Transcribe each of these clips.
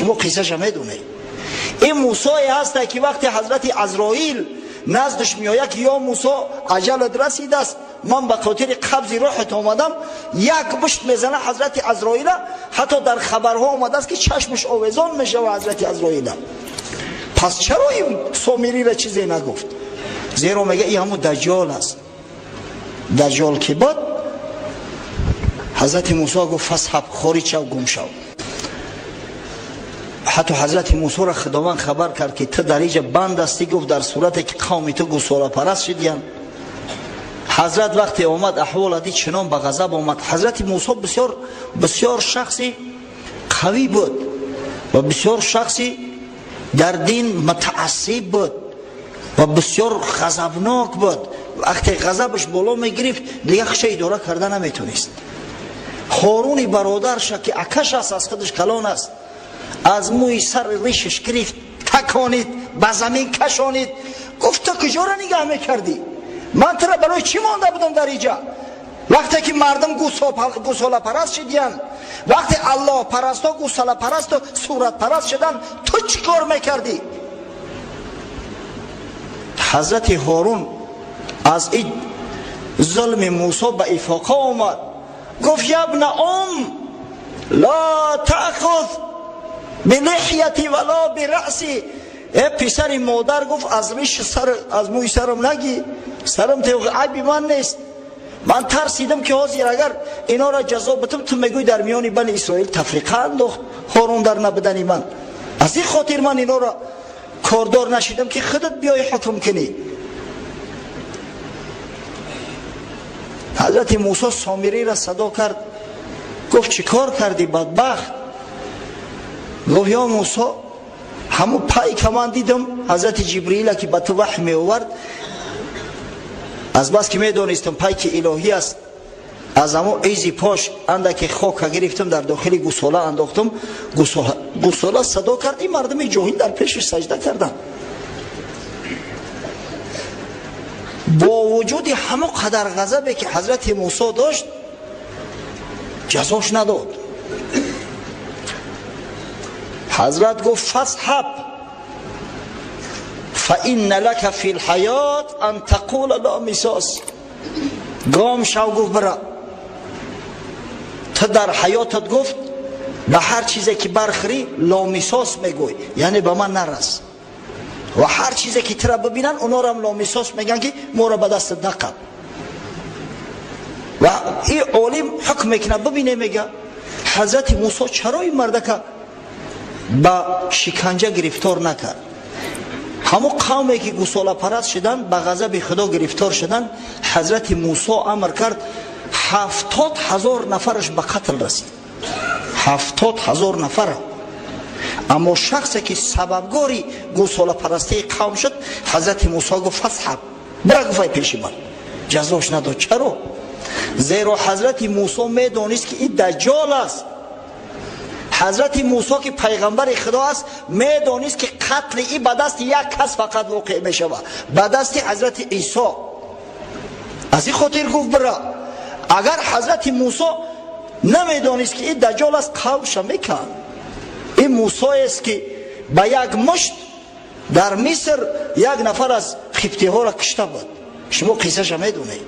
Шумо қиссаша медонед. Ин Мусое ҳаста, ки вақте ҳазрати Азроил наздаш меояд, ки ё Мусо, аҷалат расидааст, ман ба хотири қабзи рӯҳат омадам, як мушт мезана ҳазрати Азроила, ҳатто дар хабарҳо омадааст, ки чашмаш овезон мешава ҳазрати Азроила. Пас чаро ин Сомириро чизе нагуфт? Зеро мега, ин ҳамун Даҷҷол аст. Даҷҷол ки буд, ҳазрати Мусо гуфт: «فاذهب», хориҷ шав, гум шав. Ҳатто ҳазрати Мусоро Худованд хабар кард, ки ту дар иҷа банд ҳастӣ, гуфт, дар сурате ки қавми ту гусолапараст шидиян. Ҳазрат вақте омад, аҳвола дид, чунон ба ғазаб омад. Ҳазрати Мусо бисёр бисёр шахси қавӣ буд ва бисёр шахси дар дин мутаассиб буд ва бисёр ғазабнок буд. Вақте ғазабаш боло мегирифт, дигар худша идора карда наметонист. Ҳоруни бародарша, ки акаш аст, аз худаш калон аст, аз мӯи сари ришаш гирифт, таконид, ба замин кашонид, гуфт: «Ту куҷоро нигаҳ мекардӣ? Ман тура барои чӣ монда будам дар иҷа? Вақте ки мардум гусолапараст шидиянд, вақте аллоҳпарастҳо гусолапарасту суратпараст шуданд, ту чӣ кор мекардӣ?» Ҳазрати Ҳорун аз ин зулми Мусо ба ифоқа омад, гуфт: «يا ابن أم، لا تأخذ بلحيتي ولا برأسي». Э писари модар, гуфт, аз риши сар, аз мӯи сарам нагӣ, сарам айби ман нест. Ман тарсидам, ки ҳозир агар инора ҷазо битам, ту мегӯй, дар миёни Бани Исроил тафриқа андохт Ҳорун дар набудани ман. Аз ин хотир ман инора кордор нашидам, ки худат биёи ҳукм кунӣ. Ҳазрати Мусо Сомириро садо кард, гуфт: «Чӣ кор кардӣ, бадбахт?» Гуфт: «Ё Мусо, ҳамун пайка ман дидам, ҳазрати Ҷибриила, ки ба ту ваҳй меовард. Аз бас ки медонистам, пайки илоҳӣ аст, аз ҳамон изи пош андаке хока гирифтам, дар дохили гусола андохтам. Гусола садо кард, ин мардуми ҷоҳил дар пешиш саҷда карданд». Бо вуҷуди ҳамон қадар ғазабе, ки ҳазрати Мусо дошт, ҷазош надод. Ҳазрат гуфт: «فاذهب فإن لك في الحياة أن تقول لا مساس». Гом шав, гуфт, бира, ту дар ҳаётат, гуфт, ба ҳар чизе ки бархӯрӣ, لا مساس мегӯй, яъне ба ман нарас, ва ҳар чизе ки тура бибинанд, онорам لا مساس мегӯянд, ки моро ба дастат нақаб. Ва ин олим ҳукм мекунад, бибине, мега, ҳазрати Мусо чаро ин мардака ба шиканҷа гирифтор накард? Ҳамон қавме ки гусолапараст шуданд, ба ғазаби Худо гирифтор шуданд. Ҳазрати Мусо амр кард, 70,000 нафараш ба қатл расид, 70,000 нафара. Аммо шахсе ки сабабгори гусолапарастии қавм шуд, ҳазрати Мусо гуфт: «فاذهب», бира, гуфай, пеши ман. Ҷазош надод. Чаро? Зеро ҳазрати Мусо медонист, ки ин Даҷҷол аст. Ҳазрати Мусо, ки пайғамбари Худо аст, медонист, ки қатли и ба дасти як кас фақат воқеъ мешавад, ба дасти ҳазрати Исо. Аз ин хотир гуфт: «Бира». Агар ҳазрати Мусо намедонист, ки ин Даҷҷол аст, қавмша мекард. Ин Мусоест, ки ба як мушт дар Миср як нафар аз қибтиҳоро кушта буд. Шумо қиссаша медонед.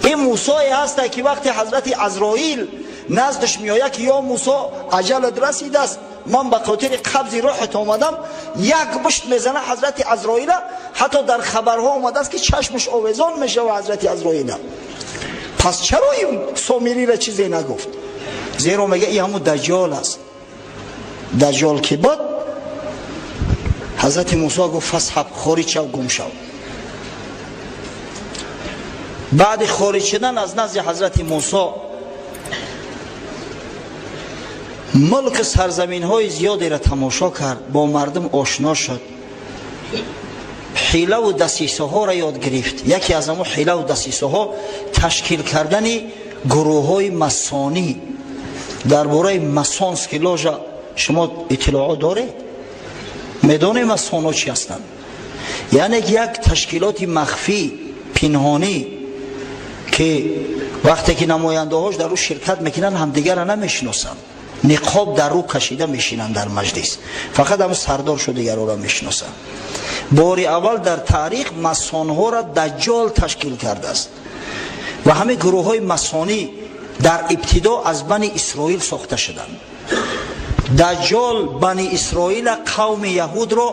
Ин Мусое ҳаста, ки вақте ҳазрати Азроил наздаш меояд, ки ё Мусо, аҷалат расидааст, ман ба хотири қабзи рӯҳат омадам, як мушт мезана ҳазрати Азроила, ҳатто дар хабарҳо омадааст, ки чашмаш овезон мешава ҳазрати Азроила. Пас чаро ин Сомириро чизе нагуфт? Зеро мега, ин ҳамун Даҷҷол аст. Даҷҷол ки буд, ҳазрати Мусо гуфт: «فاذهب», хориҷ шав, гум шав. Баъди хориҷ шудан аз назди ҳазрати Мусо, мулк сарзаминҳои зиёдеро тамошо кард, бо мардум ошно шуд, ҳилаву дасисаҳоро ёд гирифт. Яке аз ҳамон ҳилаву дасисаҳо ташкил кардани гурӯҳҳои масонӣ. Дар бораи масонский ложа шумо иттилоот доред? Медонед, масонҳо чӣ ҳастанд? Яъне як ташкилоти махфӣ, пинҳонӣ, ки вақте ки намояндаҳош дар ӯ ширкат мекунанд, ҳамдигарро намешиносанд. Ниқоб дар рӯ кашида мешинанд дар маҷлис, фақат ҳам сардоршу дигарора мешиносанд. Бори аввал дар таърих масонҳоро Даҷҷол ташкил кардааст ва ҳамин гурӯҳҳои масонӣ дар ибтидо аз Бани Исроил сохта шуданд. Даҷҷол Бани Исроила, қавми яҳудро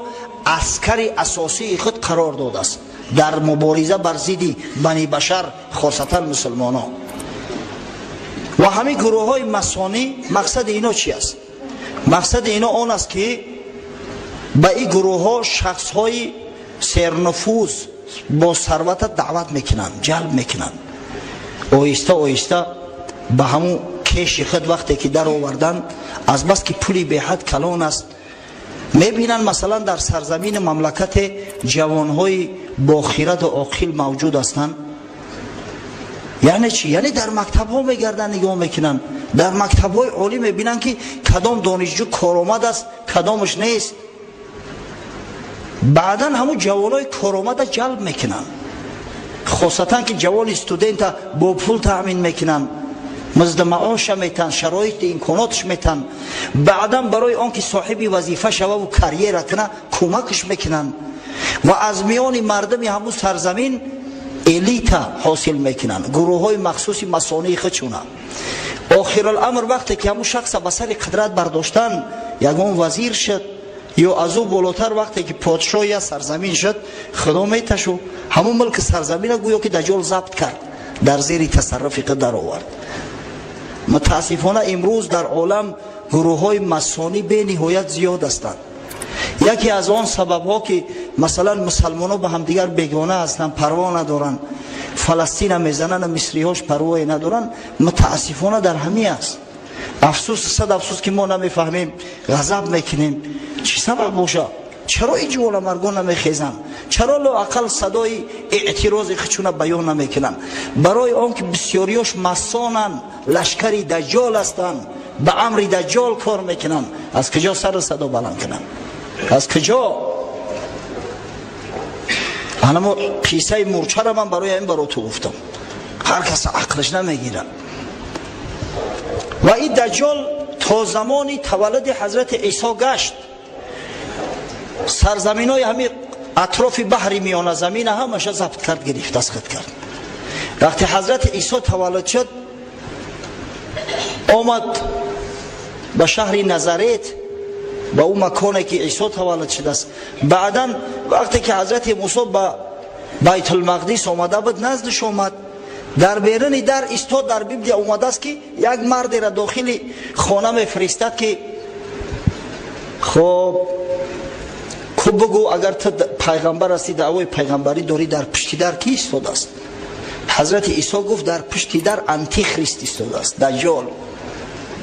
аскари асосии худ қарор додааст дар мубориза бар зидди бани башар, хосатан мусулмонон. Ва ҳамин гурӯҳҳои масонӣ, мақсади ино чи аст? Мақсади ино он аст, ки ба ин гурӯҳҳо шахсҳои сернуфуз бо сарвата даъват мекунанд, ҷалб мекунанд. Оҳиста оҳиста ба ҳамун кеши худ вақте ки дароварданд, азбаски пули беҳад калон аст, мебинанд, масалан, дар сарзамини мамлакате ҷавонҳои бохираду оқил мавҷуд ҳастанд. Яъне чи? Яъне дар мактабҳо мегарданд, нигоҳ мекунанд, дар мактабҳои олӣ мебинанд, ки кадом донишҷӯ коромад аст, кадомаш нест. Баъдан ҳамун ҷавонҳои коромада ҷалб мекунанд, хосатан ки ҷавони студента бо пул таъмин мекунанд, музди маоша метан, шароити имконотш метан. Баъдан барои он ки соҳиби вазифа шававу карьера куна, кӯмакш мекунанд ва аз миёни мардуми ҳамун сарзамин элита ҳосил мекунанд, гурӯҳҳои махсуси масонии худшуна. Охируламр, вақте ки ҳамун шахса ба сари қудрат бардоштан, ягон вазир шуд ё аз ӯ болотар, вақте ки подшоҳи я сарзамин шуд, худо меташу ҳамун мулки сарзамина гӯё ки Даҷол забт кард, дар зери тасарруфи худ даровард. Мутаассифона, имрӯз дар олам гурӯҳҳои масонӣ бениҳоят зиёд ҳастанд. Яке аз он сабабҳо, ки масалан мусалмонҳо ба ҳамдигар бегона ҳастанд, парво надоранд, Фаластина мезананд, мисриҳош парвое надоранд, мутаассифона, дар ҳамин аст. Афсӯс, сад афсӯс, ки мо намефаҳмем, ғазаб мекунем. Чӣ сабаб боша? Чаро ин ҷуволамаргон намехезанд? Чаро лоақал садои эътирози худшуна баён намекунанд? Барои он ки бисёриёш масонанд, лашкари Даҷҷол ҳастанд, ба амри Даҷҷол кор мекунанд. Аз куҷо сару садо баланд кунанд? Аз куҷо? Анамо қиссаи мурчара ман барои ҳамин баро ту гуфтам, ҳар кас ақлаш намегирад. Ва ин Даҷҷол то замони таваллуди ҳазрати Исо гашт, сарзаминҳои ҳамин атрофи баҳри Миёназамина ҳамаша забт кард, гирифт, аз худ кард. Вақте ҳазрати Исо таваллуд шуд, омад ба шаҳри Назарет, ба ӯ маконе ки Исо таваллуд шудааст. Баъдан вақте ки ҳазрати Мусо ба Байтулмақдис омада буд, наздиш омад, дар беруни дар истод. Дар Библия омадааст, ки як мардеро дохили хона мефиристад, ки хоб ку бугӯ, агар ту пайғамбар ҳастӣ, даъвои пайғамбарӣ дорӣ, дар пушти дар кӣ истодааст? Ҳазрати Исо гуфт: дар пушти дар Антихрист истодааст, Даҷҷол.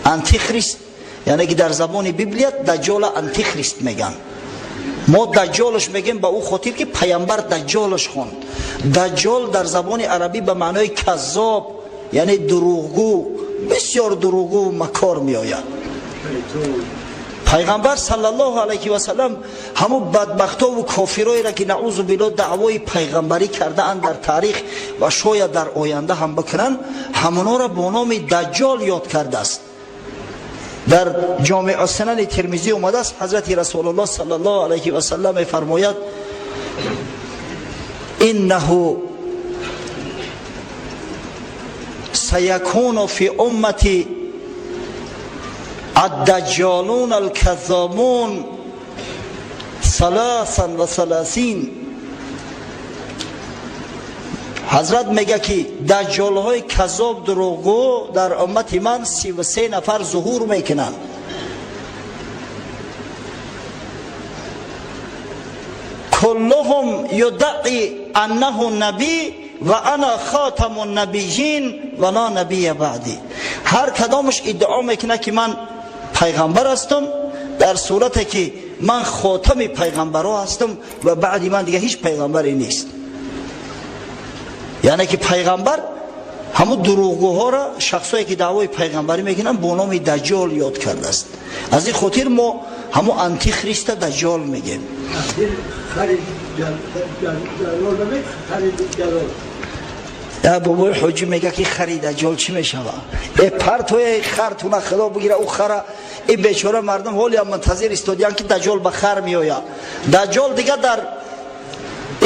Антихрист, яъне ки дар забони Библия Даҷҷола Антихрист меган. Мо Даҷҷолш мегем ба ӯ хотир, ки пайғамбар Даҷҷолш хонд. Даҷҷол дар забони арабӣ ба маънои каззоб, яъне дурӯғгӯ, бисёр дурӯғгӯ, макор меояд. Пайғамбар саллаллоҳу алайҳи васалам ҳамун бадбахтову кофироеро, ки, наузу билло, даъвои пайғамбарӣ кардаанд дар таърих ва шояд дар оянда ҳам бикунанд, ҳамонҳоро бо номи Даҷҷол ёд кардааст. Дар Ҷомеъ Сунани Термизӣ омадааст, ҳазрати Расулуллоҳ саллаллоҳу алайҳи васалам мефармояд: иннаҳу саякуну фи уммати الدجالون الكذابون 33. Ҳазрат мега, ки даҷҷолҳои каззоб, дурӯғгӯ дар уммати ман 33 нафар зуҳур мекунанд. Куллуҳум юдаъи аннаҳу набӣ ва ана хатаму набийин ва ла набия баъди. Ҳар кадомаш иддао мекунад, ки ман пайғамбар ҳастам, дар сурате ки ман хотами пайғамбарҳо ҳастам ва баъди ман дига ҳеҷ пайғамбаре нест. Яъне ки пайғамбар ҳамун дурӯғгӯҳоро, шахсое ки даъвои пайғамбарӣ мекунанд, бо номи Даҷҷол ёд кардааст. Аз ин хотир мо ҳамун Антихриста Даҷҷол мегем. Я бобои ҳоҷӣ мега ки хари даҷҷол чӣ мешава? Э партои хартуна худо бигира ӯ хара. И бечора мардум ҳолиам мунтазир истодиян ки даҷҷол ба хар меоя. Даҷҷол дига дар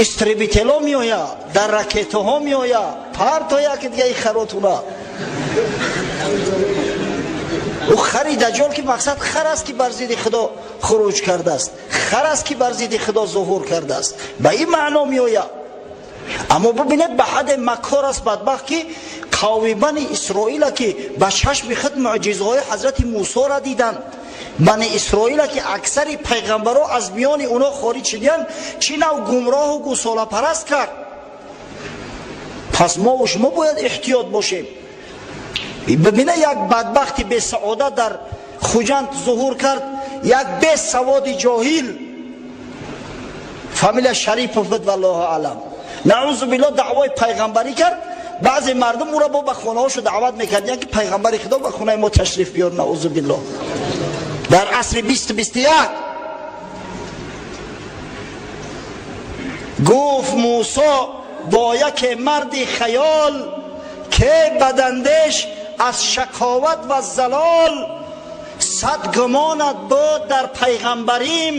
истребитело меоя, дар ракетаҳо меоя. Партоя ки дига и харотуна. Ӯ хари даҷҷол ки мақсад хар аст ки бар зидди худо хуруҷ кардааст, хар аст ки бар зидди худо зуҳур кардааст, ба ин маъно меоя. Аммо бубинед, ба ҳадде макор аст бадбахт ки қавми бани Исроила ки ба чашми худ мӯъҷизаҳои ҳазрати Мусоро диданд, бани Исроила ки аксари пайғамбаро аз миёни онҳо хориҷ шудиянд, чӣ нав гумроҳу гусолапараст кард. Пас мову шумо бояд эҳтиёт бошем. Бибина, як бадбахти бесаодат дар Хуҷанд зуҳур кард, як бесаводи ҷоҳил, фамилия Шарипов буд, валлоҳу аълам, наъузу биллоҳ, даъвои пайғамбарӣ кард. Баъзе мардум ӯро бо ба хонаҳошо даъват мекардиянд ки пайғамбари худо ба хонаи мо ташриф биёр. Наъузу биллоҳ, дар асри 20-21. Гуфт Мусо бо яке марди хаёл, ке бадандеш аз шаковат ва залол, сад гумонат буд дар пайғамбарим,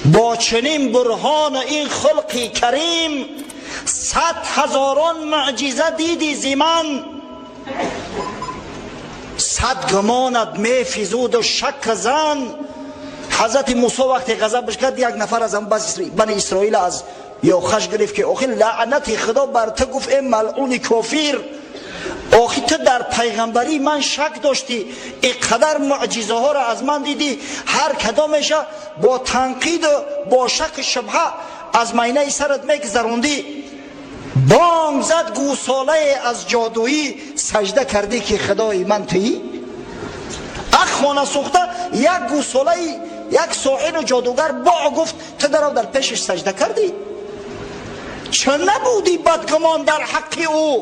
бо чунин бурҳону ин хулқи карим, сад ҳазорон мӯъҷиза диди зи ман, сад гумонат мефизуду шакк зан. Ҳазрати Мусо вақте ғазабш кард, як нафар аз бани Исроил аз ёхаш гирифт ки охир лаънати худо бар ту, гуфт, э малъуни кофир, охи ту дар пайғамбарии ман шак доштӣ, инқадар мӯъҷизаҳоро аз ман дидӣ, ҳар кадомеша бо танқиду бо шаку шубҳа аз майнаи сарат мегузарондӣ, бонг зад гӯсолае аз ҷодуӣ, сажда кардӣ ки худои ман туӣ. Ах, хона сӯхта, як гӯсолаи як соҳиру ҷодугар бо гуфт, ту дарав дар пешаш сажда кардӣ. Ча набудӣ бадгумон дар ҳаққи ӯ?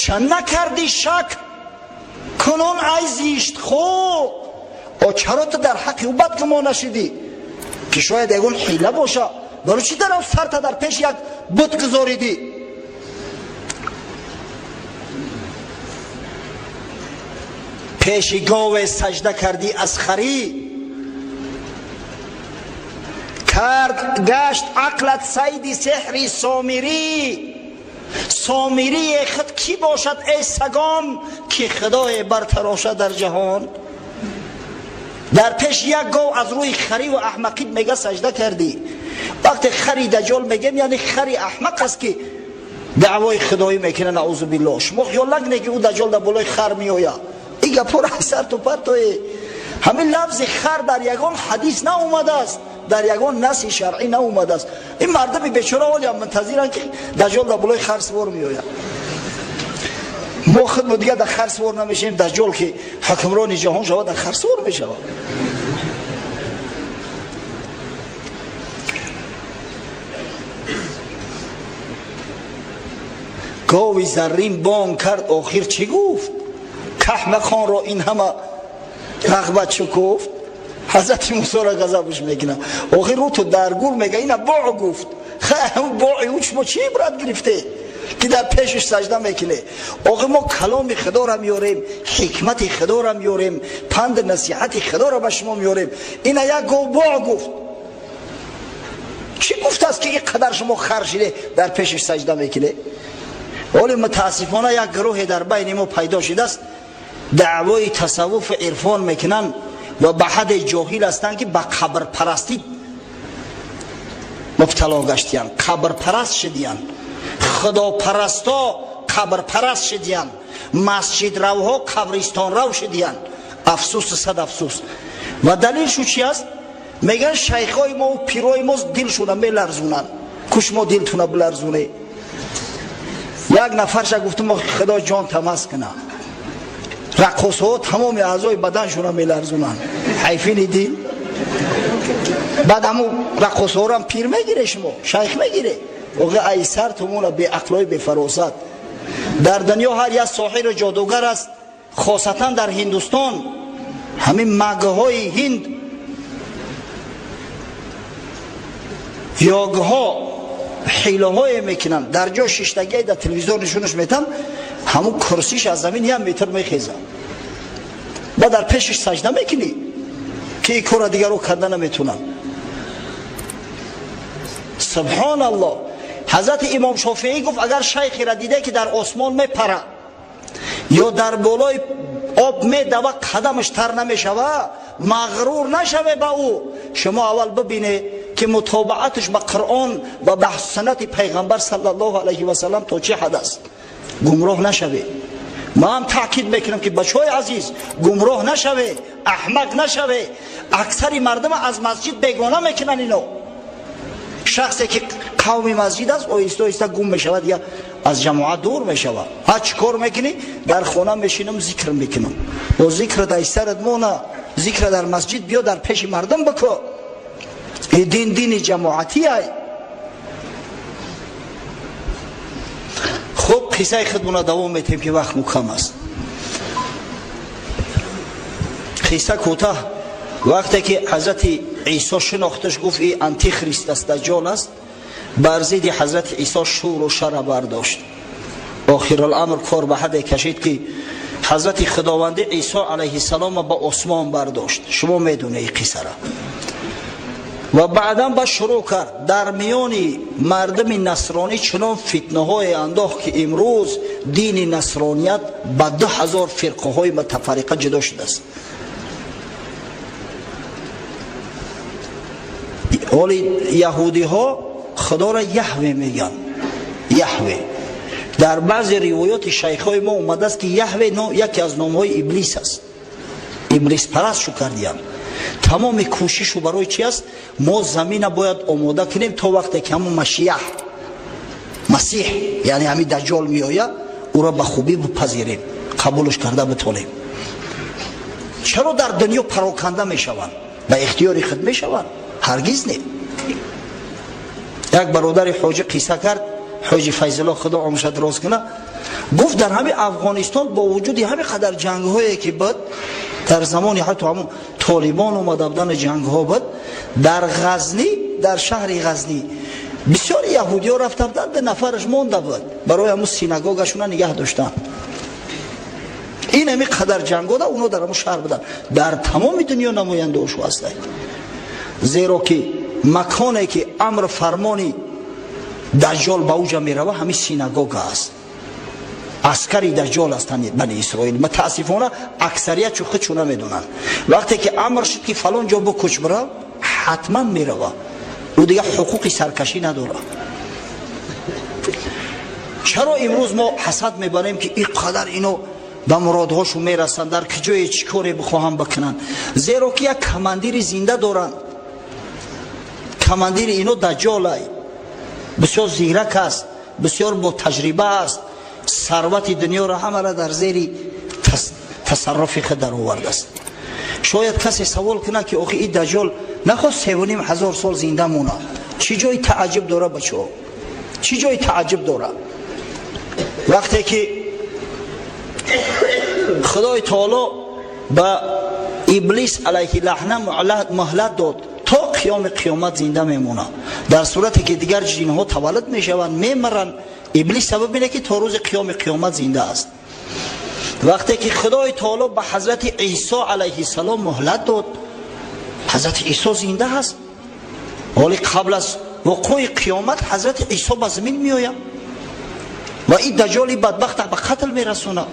Ча накардӣ шак кунун, ай зиштхӯ? О, чаро ту дар ҳаққи ӯ бадгумон нашидӣ, ки шояд ягон ҳила боша? Барои чӣ дарав сарта дар пеши як бут гузоридӣ? Пеши гове сажда кардӣ, аз харӣ кард гашт ақлат сайди сеҳри сомирӣ. Сомирие худ кӣ бошад, эй сагон, ки худое бартарошад дар ҷаҳон? Дар пеши як гов аз рӯи хариву аҳмақӣ мега сажда кардӣ. Вақте хари даҷол мегем, яъне хари аҳмақ аст ки даъвои худоӣ мекунад, наъузу биллоҳ. Шумо хиёл накунед ки ӯ даҷол дар болои хар меояд. Ин гапҳоро сарту партое. Ҳамин лафзи хар дар ягон ҳадис наомадааст, дар ягон наси шаръӣ наомадааст. Ин мардуми бечора ҳолиам мунтазиранд ки даҷол дар болои хар сувор меояд. Мо худмо дига дар хар сувор намешавем, даҷол ки ҳукмрони ҷаҳон шавад, дар хар сувор мешавад. Гови заррин бонг кард, охир чӣ гуфт? Каҳмақонро ин ҳама рағбат шукуфт. Ҳазрати Мусоро ғазабш мекунад. Охир рӯ ту дар гур мега, ина бо гуфт. Бои ӯ шумо чӣ ибрат гирифте ки дар пешаш сажда мекунед? Охир мо каломи худоро меёрем, ҳикмати худоро меёрем, панди насиҳати худоро ба шумо меёрем. Ина як гов бо гуфт, чӣ гуфтааст ки ин қадар шумо хар шиде дар пешаш сажда мекунед? Ҳоле мутаассифона як гурӯҳе дар байни мо пайдо шудааст, даъвои тасаввуфу ирфон мекунанд ва ба ҳадде ҷоҳил ҳастанд ки ба қабрпарастӣ мубтало гаштиянд, қабрпараст шудиянд, худопарасто қабрпараст шудиянд, масҷидравҳо қабристонрав шудиянд. Афсӯсу сад афсӯс. Ва далилшу чи аст? Мегӯянд шайхҳои мо пирои мо дилшуна меларзунанд. Куш мо дилтуна биларзуне. Як нафарша гуфтум, худо ҷон тамас куна, раққосҳо тамоми аъзои баданшуна меларзунанд, ҳайфини дил. Баъд ҳамун раққосҳорам пир мегире, шумо шайх мегире. Оғи айсар тумуна беақлои бефаросат. Дар дунё ҳар як соҳиру ҷодугар аст, хосатан дар Ҳиндустон, ҳамин магҳои ҳинд, йогҳо. ҳилаҳое мекунанд. Дар ҷо шиштагиай дар телевизор нишонаш метам, ҳамун курсиш аз замин як метр мехеза. Ба дар пешиш сажда мекунӣ, ки ин кора дигаро карда наметунанд. Субҳоналлоҳ. Ҳазрати Имом Шофеӣ гуфт: агар шайхеро диде, ки дар осмон мепара ё дар болои об медава, қадамаш тар намешава, мағрур нашаве ба ӯ. Шумо аввал бибине, ки мутобааташ ба Қуръон ва ба суннати Пайғамбар саллаллоҳу алайҳи васаллам то чӣ ҳад аст, гумроҳ нашаве. Ман таъкид мекунам, ки бачаҳои азиз, гумроҳ нашаве, аҳмақ нашаве. Аксари мардума аз масҷид бегона мекунанд ино. Шахсе ки қавми масҷид аст, оҳиста оҳиста гум мешавад я аз ҷамоат дур мешавад. Ҳа, чӣ кор мекунӣ? Дар хона мешинам, зикр мекунам. Бо зикр дар сарат мона, зикра дар масҷид биё, дар пеши мардум бикӯ. И дин дини ҷамоатӣ ай. Хуб, қиссаи худмона давом метем, ки вақт мукам аст. Қисса кӯтаҳ. Вақте ки ҳазрати Исо шинохташ, гуфт: и антихрист аст, даҷҷол аст. Бар зидди ҳазрати Исо шӯру шара бардошт. Охируламр кор ба ҳадде кашид, ки ҳазрати худованди Исо алайҳиссалома ба осмон бардошт. Шумо медонед қиссара. Ва баъдан ба шурӯъ кард, дар миёни мардуми насронӣ чунон фитнаҳое андохт, ки имрӯз дини насроният ба 2000 фирқаҳои мутафарриқа ҷудо шудааст. Ҳоли яҳудиҳо Худоро Яҳве мегӯянд, Яҳве. Дар баъзе ривоёти шайхҳои мо омадааст, ки Яҳве яке аз номҳои Иблис аст. Иблиспараст шу кардиянд. Тамоми кӯшишу барои чи аст? Мо замина бояд омода кунем, то вақте ки ҳамун Машияҳ, Масиҳ, яъне ҳамин Даҷҷол меояд, ӯро ба хубӣ бипазирем, қабулш карда битонем. Чаро дар дунё пароканда мешаванд? Ба ихтиёри худ мешаванд? Ҳаргиз не. Як бародари ҳоҷӣ қисса кард, ҳоҷи Файзулло, Худо умрша дроз куна, гуфт: дар ҳамин Афғонистон бо вуҷуди ҳамин қадар ҷангҳое ки буд, дар замони ҳатто ҳамун Толибон омада будани ҷангҳо буд, дар Ғазнӣ, дар шаҳри Ғазнӣ бисёри яҳудиҳо рафта буданд, ду нафараш монда буд, барои ҳамун синагогашона нигаҳ доштанд. Ин ҳамин қадар ҷангҳо да оно дар ҳамун шаҳр буданд. Дар тамоми дунё намояндаошу ҳастанд, зеро ки маконе ки амр фармони Даҷҷол ба уҷа мерава, ҳамин синагога аст. Аскари Даҷҷол ҳастанд Бани Исроил. Мутаассифона, аксарият чу худшу намедонанд. Вақте ки амр шуд, ки фалон ҷо бикуч, бирав, ҳатман мерава. Ӯ дигар ҳуқуқи саркашӣ надорад. Чаро имрӯз мо ҳасад мебарем, ки ин қадар ино ба муродҳошон мерасанд, дар куҷое чӣ коре бихоҳам бикунанд? Зеро ки як командири зинда доранд. Командири ино Даҷҷолай, бисёр зирак аст, бисёр бо таҷриба аст, сарвати дунёро ҳамаро дар зери тасарруфи худ даровардааст. Шояд касе савол кунад, ки охи, ин Даҷҷол нахост 3500 сол зинда монад, чӣ ҷои тааҷҷуб дора? Бачаҳо, чӣ ҷои тааҷҷуб дора? Вақте ки Худои Таоло ба Иблис алайҳи лаъна муҳлат дод, то қиёми қиёмат зинда мемонад. Дар сурате ки дигар ҷинҳо таваллуд мешаванд, мемаранд, Иблис сабаб ине, ки то рӯзи қиёми қиёмат зинда аст. Вақте ки Худои Таоло ба ҳазрати Исо алайҳиссалом муҳлат дод, ҳазрати Исо зинда ҳаст. Ҳоли қабл аз вуқӯи қиёмат ҳазрати Исо ба замин меояд ва ин Даҷҷоли бадбахта ба қатл мерасонад.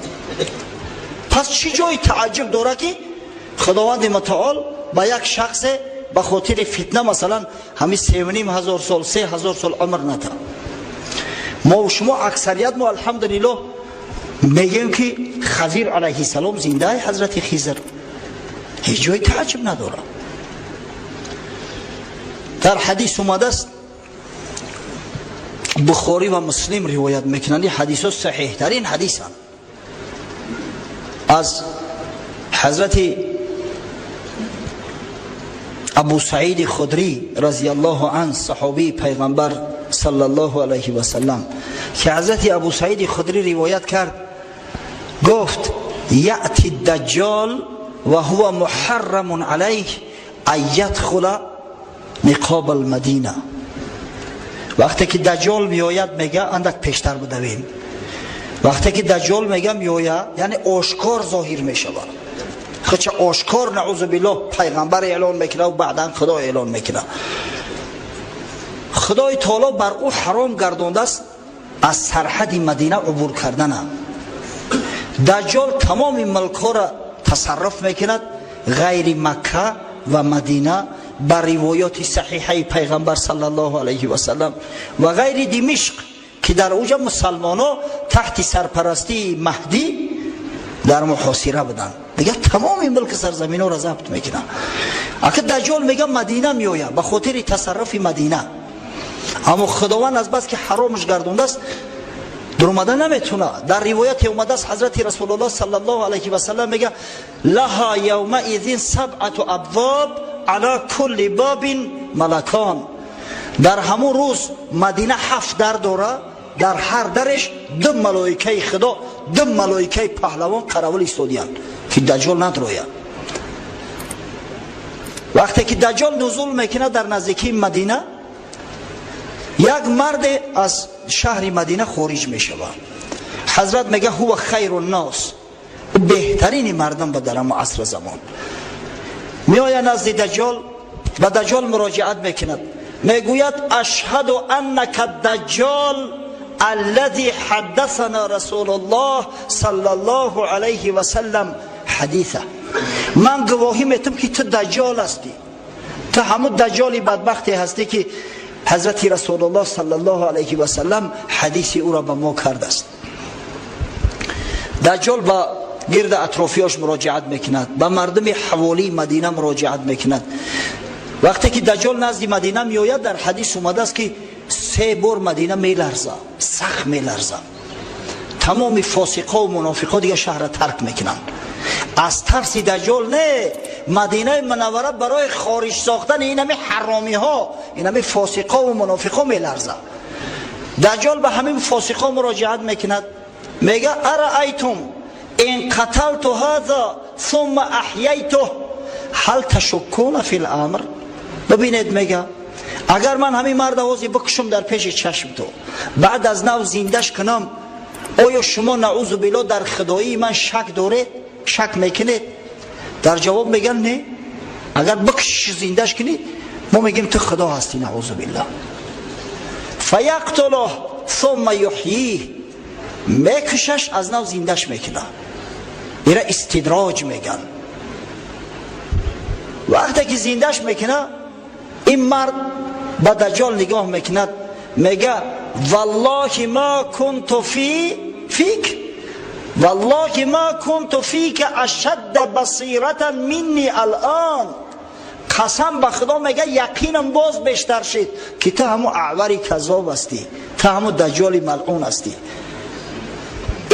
Пас чӣ ҷои тааҷҷуб дорад, ки Худованди Мутаол ба як шахсе ба хотири фитна, масалан, ҳамин 3500 сол, 3000 сол умр ната? Мо шумо, аксарият мо, алҳамдулиллоҳ, мегӯем, ки Хазир алайҳиссалом зиндаи, ҳазрати Хизр. Ҳеҷ ҷои тааҷҷуб надорад. Дар ҳадис омадааст, Бухорӣ ва Муслим ривоят мекунанд, ин ҳадисҳо саҳиҳтарин ҳадисанд, аз ҳазрати Абу Саиди Худрӣ разияллоҳу ан, саҳобии Пайғамбар саллаллоҳу алайҳи васаллам, ки ҳазрати Абу Саиди Худрӣ ривоят кард, гуфт: яъти даҷҷол ва ҳува муҳаррамун алайҳ ан ядхула ниқоб алмадина. Вақте ки Даҷҷол меояд, мега, андак пештар будавем, вақте ки Даҷҷол мега меояд, яъне ошкор зоҳир мешавад, худша ошкор, наъузу биллоҳ, пайғамбар эълон мекунад ва баъдан Худо эълон мекунад. Худои таоло бар ӯ ҳаром гардондааст аз сарҳади Мадина убур кардана. Даҷҷол тамоми мулкҳоро тасарруф мекунад ғайри Макка ва Мадина, ба ривоёти саҳиҳаи пайғамбар саллаллоҳу алайҳи васаллам, ва ғайри Димишқ, ки дар уҷа мусалмоно таҳти сарпарастии Маҳдӣ дар муҳосира буданд. Дигар тамоми мулки сарзаминҳоро забт мекунад. Ака Даҷҷол мега Мадина меояд ба хотири тасарруфи Мадина, аммо Худованд аз бас ки ҳаромаш гардондааст, дуромада наметуна. Дар ривояте омадааст, ҳазрати Расулуллоҳ саллаллоҳу алайҳи васаллам мега: лаҳа явмаизин сабъату абвоб, ала кулли бобин малакон. Дар ҳамун рӯз Мадина ҳафт дар дора, дар ҳар дареш ду малоикаи Худо, ду малоикаи паҳлавон қаравул истодиянд, ки Даҷҷол надрояд. Вақте ки Даҷҷол нузул мекунад дар наздикии Мадина, як марде аз шаҳри Мадина хориҷ мешавад. Ҳазрат мега: ҳува хайру ннос, беҳтарини мардум ба дар ҳамон асри замон. Меояд назди Даҷҷол, ба Даҷҷол муроҷиат мекунад, мегӯяд: ашҳаду аннака даҷҷол аллази ҳаддасана Расулуллоҳ саллаллоҳу алайҳи васаллам ҳадиса. Ман гувоҳӣ метам, ки ту Даҷҷол ҳастӣ, ту ҳамун Даҷҷоли бадбахте ҳастӣ, ки ҳазрати Расулуллоҳ саллаллоҳу алайҳи васаллам ҳадиси ӯро ба мо кардааст. Даҷҷол ба гирда атрофиёш муроҷиат мекунад, ба мардуми ҳаволии Мадина муроҷиат мекунад. Вақте ки Даҷҷол назди Мадина меояд, дар ҳадис омадааст, ки се бор Мадина меларза, сахт меларза. Тамоми фосиқо ва мунофиқо дига шаҳрра тарк мекунанд аз тарси Даҷҷол. Не, Мадинаи Мунаввара барои хориҷ сохтани инами ҳаромиҳо, инами фосиқо ва мунофиқо меларза. Даҷҷол ба ҳамин фосиқо муроҷиат мекунад, мега: араайтум ин қаталту ҳаза сумма аҳяйтуҳ, ҳал ташуккуна фил амр? Бибинед, мега, агар ман ҳамин марда ҳозир бикушам дар пеши чашм ту, баъд аз нав зиндаш кунам, оё шумо, наъузу билло, дар худоии ман шак доред, шак мекунед? Дар ҷавоб меган: не, агар бикушиш, зиндаш кунӣ, мо мегӯем, ту худо ҳастӣ, наъузу билло. Фаяқтулуҳ сумма юҳйих, мекушаш, аз нав зиндаш мекунад. Ира истидроҷ меган. Вақте ки зиндаш мекунад, ин мард ба Даҷҷол нигоҳ мекунад, мега: валлоҳи ма кунту фик, валлоҳи ма кунту фика ашадда басиратан минни алъон. Қасам ба Худо, мега, яқинам боз бештар шид, ки ту ҳамун аъвари каззоб ҳастӣ, ту ҳамун Даҷҷоли малъун ҳастӣ.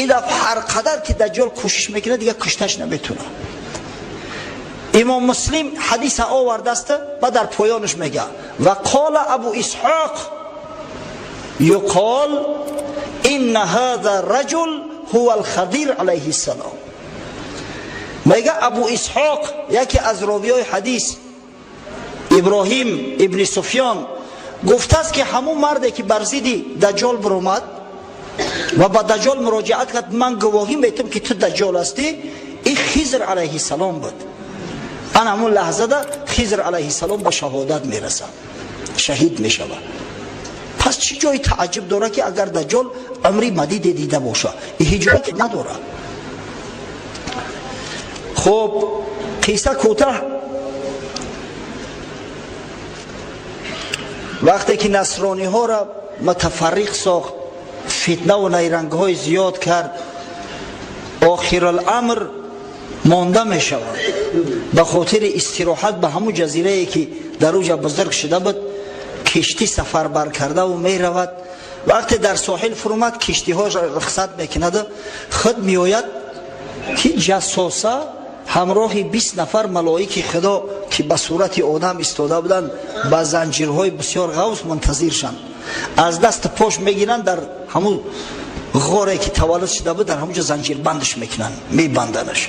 Ин дафъ ҳар қадар ки Даҷҷол кӯшиш мекунад, дига кушташ наметунад. Имом Муслим ҳадиса овардааст ва дар поёнаш мега: ва қола Абу Исҳоқ, юқол инна ҳаза раҷул ҳува алхадир алайҳи ссалом. Мега Абу Исҳоқ, яке аз ровиёи ҳадис, Иброҳим ибни Суфён, гуфтааст, ки ҳамун марде, ки бар зидди Даҷҷол биромад ва ба Даҷҷол муроҷиат кард, ман гувоҳӣ метам, ки ту Даҷҷол ҳастӣ, ин Хизр алайҳиссалом буд. Ан ҳамун лаҳзада Хизр алайҳиссалом ба шаҳодат мерасад, шаҳид мешавад. Пас чӣ ҷои тааҷҷуб дорад, ки агар Даҷҷол умри мадиде дида боша? Ҳеҷ ҷое надорад. Хуб, қисса кӯтаҳ. Вақте ки насрониҳоро мутафарриқ сохт, фитнаву найрангҳои зиёд кард, охируламр монда мешавад. Ба хотири истироҳат ба ҳамун ҷазирае, ки дар уҷа бузург шуда буд, киштӣ сафарбар кардаву меравад. Вақте дар соҳил фурӯмад, киштиҳо рухсат мекунаду худ меояд, ки ҷассоса ҳамроҳи 20 нафар малоики Худо, ки ба сурати одам истода буданд, ба занҷирҳои бисёр ғавз мунтазиршанд. Аз дасту пош мегиранд, дар ҳамун ғоре, ки таваллуд шуда буд, дар ҳамунҷо занҷирбандаш мекунанд, мебанданаш.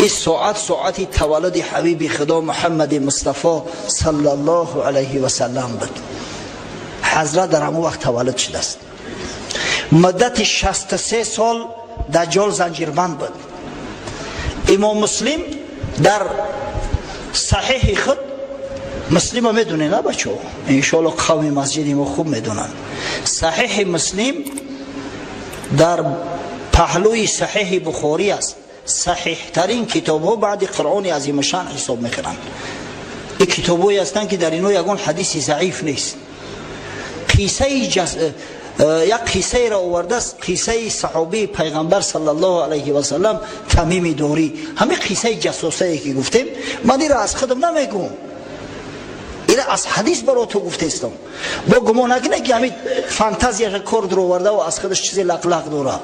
Ин соат соати таваллуди ҳабиби Худо Муҳаммади Мустафо саллаллоҳу алайҳи васаллам буд. Ҳазрат дар ҳамон вақт таваллуд шудааст. Муддати 63 сол Даҷҷол занҷирбанд буд. Имом Муслим дар саҳиҳи худ, Муслима медонед, на, бачаҳо? Иншоалло, қавми масҷиди мо хуб медонанд. Саҳиҳи Муслим дар паҳлӯи Саҳиҳи Бухорӣ аст, саҳиҳтарин китобҳо баъди Қуръони азимушшан ҳисоб мекунанд. Ин китобҳое ҳастанд, ки дар ино ягон ҳадиси заиф нест. Қиссаи як қиссаеро овардааст, қиссаи саҳобии Пайғамбар саллаллоҳу алайҳи васаллам, Тамими Дорӣ. Ҳамин қиссаи ҷассосае, ки гуфтем, ман ира аз худам намегӯм, ира аз ҳадис баро ту гуфтестам. Бо гумон накунед, ки ҳамин фантазияша кор дуровардаву аз худаш чизе лақлақ дора.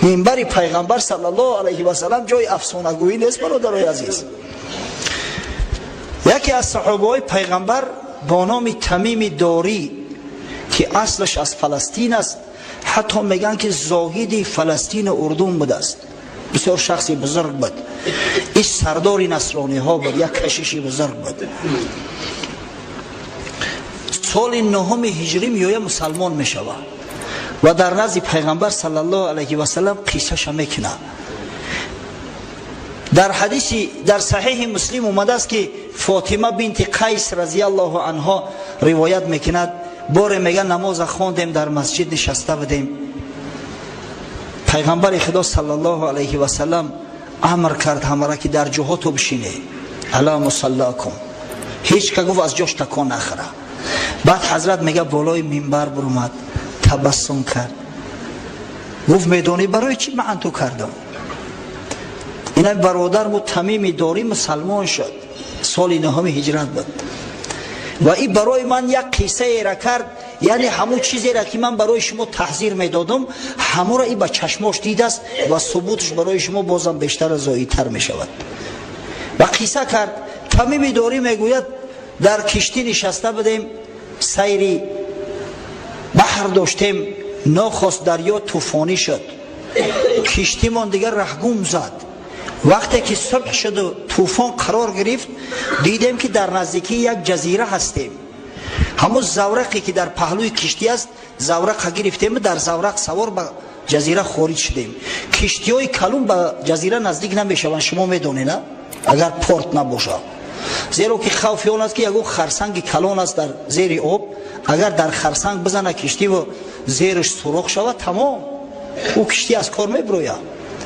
Минбари Пайғамбар саллаллоҳу алайҳи васаллам ҷои афсонагӯӣ нест, бародарои азиз. Яке аз саҳобаҳои Пайғамбар бо номи Тамими Дорӣ, ки аслаш аз Фаластин аст, ҳатто мегӯянд, ки зоҳиди Фаластину Урдун будааст, бисёр шахси бузург буд. Иш сардори насрониҳо буд, як кашиши бузург буд. Соли нуҳуми ҳиҷрӣ меоя, мусалмон мешавад ва дар назди Пайғамбар саллаллоҳу алайҳи васаллам қиссаша мекунад. Дар ҳадиси дар Саҳиҳи Муслим омадааст, ки Фотима бинти Қайс разиаллоҳу анҳо ривоят мекунад: боре, мега, намоза хондем, дар масҷид нишаста будем. Пайғамбари Худо саллаллоҳу алайҳи васаллам амр кард ҳамара, ки дар ҷоҳото бишине, على مصلاكم. Ҳеҷ ка, гуфт, аз ҷош такон нахӯра. Баъд ҳазрат, мега, болои минбар буромад, табассум кард, гуфт: «Медонӣ, барои чӣ ман ту кардам? Ина бародарму Тамими Дорӣ мусалмон шуд, соли нуҳуми ҳиҷрат буд ва и барои ман як қиссаера кард, яъне ҳамун чизера, ки ман барои шумо таҳзир медодам, ҳамура и ба чашмош дидааст ва субуташ барои шумо бозам бештар зоидтар мешавад». Ва қисса кард. Тамими Дорӣ мегӯяд: «Дар киштӣ нишаста будем, сайри баҳр доштем. Нохост дарё тӯфонӣ шуд, киштимон дигар раҳгум зад. Вақте ки субҳ шуду тӯфон қарор гирифт, дидем, ки дар наздикии як ҷазира ҳастем. Ҳамун заврақе, ки дар паҳлӯи киштӣ аст, заврақа гирифтему дар заврақ савор ба ҷазира хориҷ шудем. Киштиҳои калун ба ҷазира наздик намешаванд, шумо медонед, агар порт набошад, зеро ки хавфи он аст, ки ягон харсанги калон аст дар зери об. Агар дар харсанг бизана киштиву зериш сурох шавад, тамом, ӯ киштӣ аз кор мебирояд,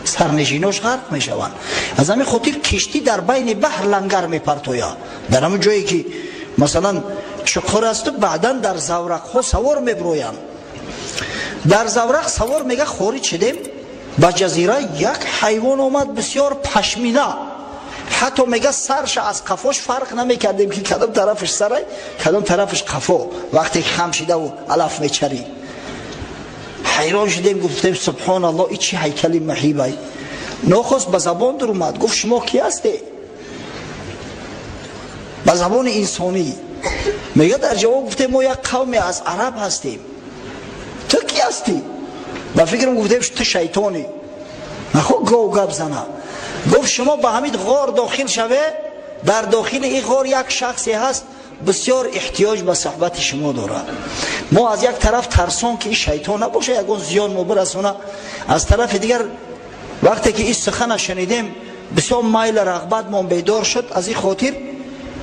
сарнишинош ғарқ мешаванд. Аз ҳамин хотир киштӣ дар байни баҳр лангар мепартояд, дар ҳамон ҷое, ки масалан чуқур асту баъдан дар заврақҳо савор мебироянд. Дар заврақ савор, мега, хориҷ шудем ба ҷазира. Як ҳайвон омад, бисёр пашмина, ҳатто, мега, сарша аз қафош фарқ намекардем, ки кадом тарафаш сарай, кадом тарафаш қафо. Вақте ки хам шидаву алаф мечарид, ҳайрон шудем, гуфтем: субҳоналло, и чӣ ҳайкали маҳибай!» Нохост ба забон дуромад, гуфт: «Шумо кӣ ҳасте?» Ба забони инсонӣ. Мега, дар ҷавоб гуфтем: «Мо як қавме аз араб ҳастем, ту кӣ ҳастӣ?» Ба фикрам гуфтем: «Ту шайтонӣ, нахо гов гап зана». Гуфт: «Шумо ба ҳамин ғор дохил шаве, дар дохили ин ғор як шахсе ҳаст, бисёр эҳтиёҷ ба суҳбати шумо дорад». Мо аз як тараф тарсон, ки ин шайтон набоша, ягон зиён мо бирасона, аз тарафи дигар, вақте ки ин сухана шунидем, бисёр майла рағбатмон бедор шуд. Аз ин хотир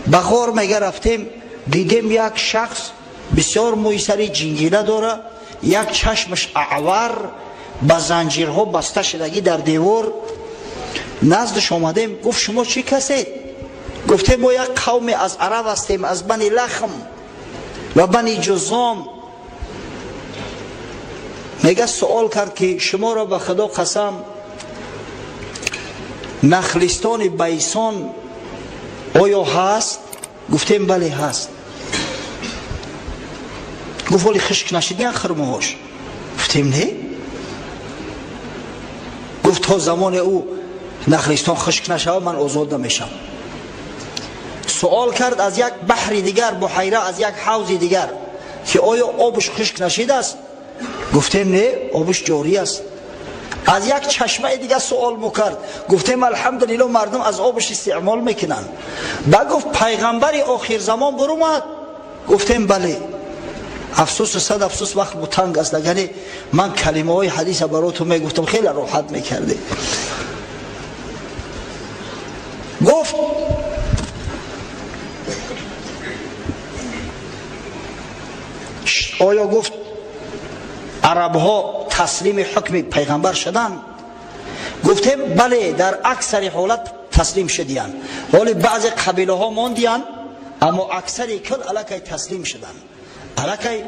ба ғор, мега, рафтем, дидем, як шахс бисёр мӯи сари ҷингила дора, як чашмаш аъвар, ба занҷирҳо баста шудагӣ дар девор. Наздаш омадем, гуфт: «Шумо чӣ касед?» Гуфтем: «Мо як қавме аз араб ҳастем, аз Бани Лахм ва Бани Ҷузом». Мега, суол кард, ки шуморо ба Худо қасам, нахлистони Байсон оё ҳаст? Гуфтем: «Бале, ҳаст». Гуфт: «Ҳоли хишк нашидиян хурмоҳош?» Гуфтем: «Не». Гуфт: «То замоне ӯ нахлистон хишк нашавад, ман озод намешам». Суол кард аз як баҳри дигар, буҳайра, аз як ҳавзи дигар, ки оё обш хишк нашидааст? Гуфтем: «Не, обш ҷорӣ аст». Аз як чашмаи дигар суол мукард, гуфтем: «Алҳамдулилло, мардум аз обш истеъмол мекунанд». Ба гуфт: «Пайғамбари охирзамон бурумад?» Гуфтем: «Бале». Афсӯсу сад афсӯс, вақт бутанг аст. Агаре ман калимаҳои ҳадиса бароту мегуфтам, хеле роҳат мекардем. Гуфт оё гуфт арабҳо таслими ҳукми пайғамбар шуданд? Гуфтем бале, дар аксари ҳолат таслим шудиянд. Ҳоли баъзе қабилаҳо мондиянд, аммо аксари кул аллакай таслим шуданд. Аллакай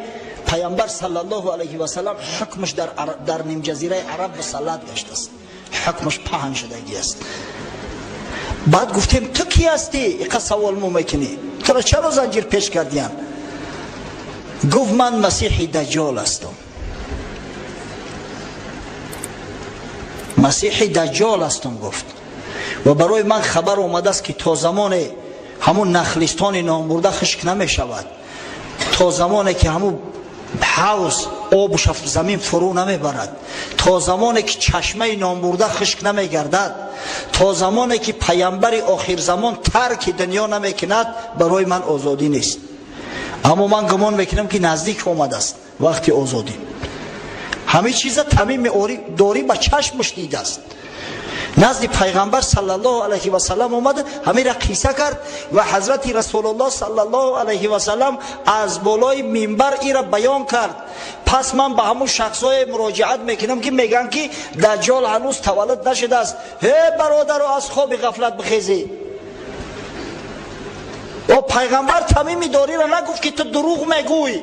пайғамбар саллаллоҳу алайҳи васаллам ҳукмаш дар нимҷазираи араб мусаллат гаштааст, ҳукмаш паҳн шудагӣ аст. Баъд гуфтем ту кӣ ҳастӣ? Иқа савол мо мекунӣ, туро чаро занҷир пеш кардиянд? Гуфт ман масиҳи даҷҷол ҳастам. Масиҳи даҷҷол ҳастам гуфт. Ва барои ман хабар омадааст, ки то замоне ҳамун нахлистони номбурда хушк намешавад, то замоне ки ҳамун ҳавз обуш замин фурӯ намебарад, то замоне ки чашмаи номбурда хушк намегардад, то замоне ки пайғамбари охирзамон тарки дунё намекунад, барои ман озодӣ нест. Аммо ман гумон мекунам, ки наздик омадааст вақти озодӣ. Ҳамин чиза Тамими Дорӣ ба чашмаш дидааст. Назди пайғамбар саллаллоҳу алайҳи васаллам омада, ҳаминра қисса кард ва ҳазрати Расулуллоҳ саллаллоҳу алайҳи васаллам аз болои минбар ира баён кард. Пас ман ба ҳамун шахсҳое муроҷиат мекунам, ки мегӯянд, ки даҷҷол ҳанӯз таваллуд нашудааст. Ҳе бародаро, аз хоби ғафлат бихезед. О пайғамбар Тамими Дориро нагуфт, ки ту дурӯғ мегӯй,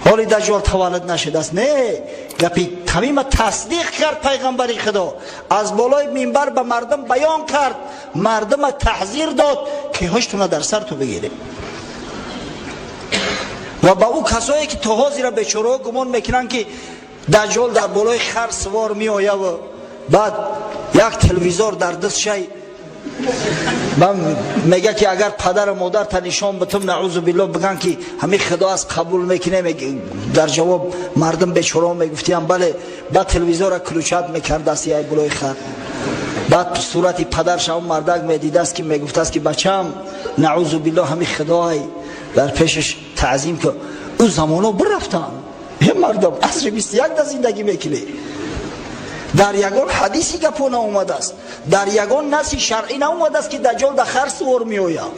ҳоли даҷҷол таваллуд нашудааст. Не, гапи Тамима тасдиқ кард пайғамбари Худо, аз болои минбар ба мардум баён кард, мардума таҳзир дод, ки ҳуштуна дар сар ту бигирем. Ва ба ӯ касое, ки то ҳозира бечораҳо гумон мекунанд, ки даҷҷол дар болои хар сувор меояву баъд як телевизор дар даст шай, ман мега, ки агар падару модарта нишон битум, наъузу биллоҳ, биган, ки ҳамин Худо аст, қабул мекунем. Дар ҷавоб мардум бечорао мегуфтиям бале. Баъд телевизора включать мекардааст як болои хар, баъд сурати падарш ҳамон мардак медидааст, ки мегуфтааст, ки бачам, наъузу биллоҳ, ҳамин худой, дар пешаш таъзим ки. Ӯ замоно бирафтанд. Е мардум, асри 21 да зиндагӣ мекунед. Дар ягон ҳадиси гапо наомадааст, дар ягон наси шаръӣ наомадааст, ки даҷҷол дар хар сувор меояд.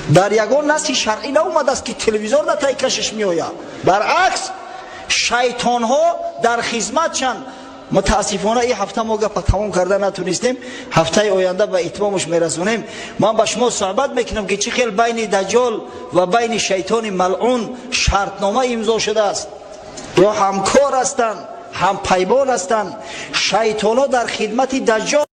Дар ягон наси шаръӣ наомадааст, ки телевизор дар тай кашиш меояд. Баръакс, шайтонҳо дар хизматшанд. Мутаассифона, ин ҳафта мо гапа тамом карда натунистем, ҳафтаи оянда ба итмомаш мерасонем. Ман ба шумо суҳбат мекунам, ки чӣ хел байни даҷҷол ва байни шайтони малъун шартнома имзо шудааст, ё ҳамкор ҳастанд, ҳампаймон ҳастанд. Шайтонҳо дар хидмати даҷҷол.